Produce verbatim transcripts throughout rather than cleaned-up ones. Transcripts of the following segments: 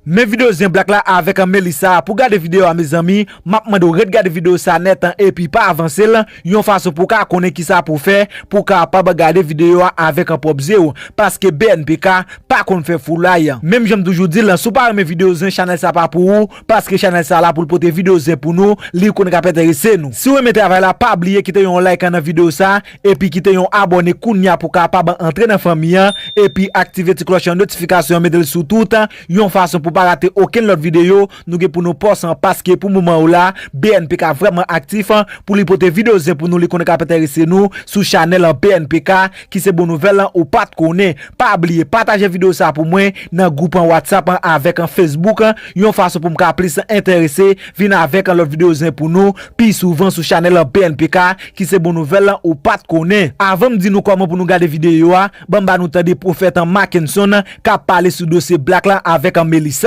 Men videyo zen Black la avèk Melissa a. Pou gade videyo a, mezanmi, m ap mande w ret gade videyo sa nèt epi pa avanse l, yon fason pou w ka konnen kisa pou w fè pou w kapab gade videyo a avèk pwòp zye w, paske B N P K pa konn fè foulay. Menm jan m toujou di l, si w pa renmen videyo zen, chanèl sa pa pou ou, paske chanèl sa la pou l pote videyo zen pou nou, li konn k ap enterese nou. Si w renmen travay la, pa bliye kite yon like nan videyo sa, epi kite yon abòne kounye a pou w kapab antre nan fanmi an, epi aktive ti klòch notifikasyon an, mete l sou tout, yon fason pou w pa rate okenn lòt videyo nou gen pou nou pòs an, paske pou moman yo la, B N P K vrèman aktif pou li pote videyo zen pou nou, li konn k ap enterese nou sou chanèl an B N P K, ki se bon nouvèl lan ou pa t konnen. Pa bliye pataje videyo sa pou mwen nan gwoup an WhatsApp an avèk an Facebook an, yon fason pou m ka plis enterese vin avèk an lòt videyo zen pou nou pi souvan sou chanèl an B N P K, ki se bon nouvèl lan ou pa t konnen. Avan m di nou kòman pou nou gade videyo a, ban m ba nou tande pwofèt an Mackenson k ap pale sou dosye Black la avèk an Melissa.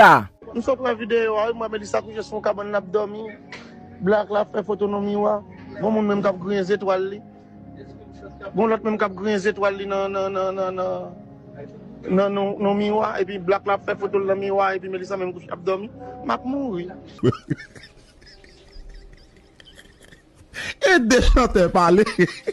M sot wè videyo a, wi, m wè Melissa kouche sou yon kabann l ap dòmi. Black la fè foto nan miwa. Gon moun menm k ap griyen zetwal li. Gon lòt menm k ap griyen zetwal li nan, nan, nan, nan, nan, nan, nan, nan miwa. Epi Black la ap fè foto l nan miwa. Epi Melissa menm kouche ap dòmi. M ap mouri. E de chantè pale.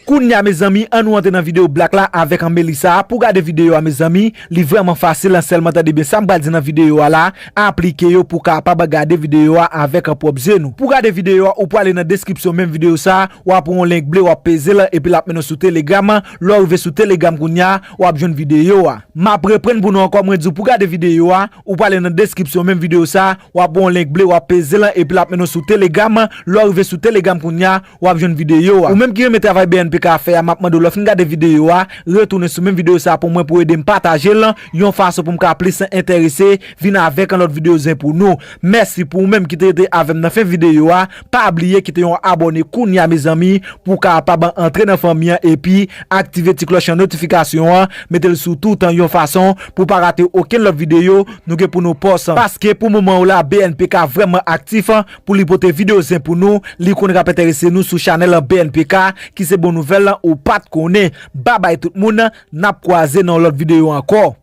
Kounye a, mezanmi, ann nou antre nan videyo Black la avèk an Melissa a. Pou gade videyo a, mezanmi, li vrèman fasil, sèlman tande byen sa m pral di nan videyo a la, aplike yo pou w kapab gade videyo a avèk an pwòp zye nou. Pou gade videyo a, ou prale nan deskripsyon menm videyo sa, w ap wè yon link ble, w ap peze l, epi l ap mennen w sou Telegram. Lè w rive sou Telegram kounye a, w ap jwenn videyo a. M ap reprann pou nou ankò, mwen di w pou gade videyo a, ou prale nan deskripsyon menm videyo sa, w ap wè yon link ble, w ap peze l, epi l ap mennen w sou Telegram. Lè w rive sou Telegram kounye a, w ap jwenn videyo a. Ou menm ki renmen travay B N P K ap fè a, m ap mande w lè w fin gade videyo a, retounen sou menm videyo sa pou mwen pou ede m pataje l, yon fason pou m ka plis enterese vin avèk an lòt videyo zen pou nou. Mèsi pou ou menm ki te rete avè m nan fen videyo a. Pa bliye kite yon abòne kounye a, mezanmi, pou w kapab antre nan fanmi an epi aktive ti klòch notifikasyon an, mete l sou tout yon fason pou w pa rate okenn lòt videyo nou gen pou nou pòs. Paske pou moman yo la, B N P K vrèman aktif pou li pote videyo zen pou nou, li konn k ap enterese nou sou chanèl an B N P K, ki se bon nouvèl lan ou pa t konnen. Babay tout moun, n ap kwaze nan yon lòt videyo ankò.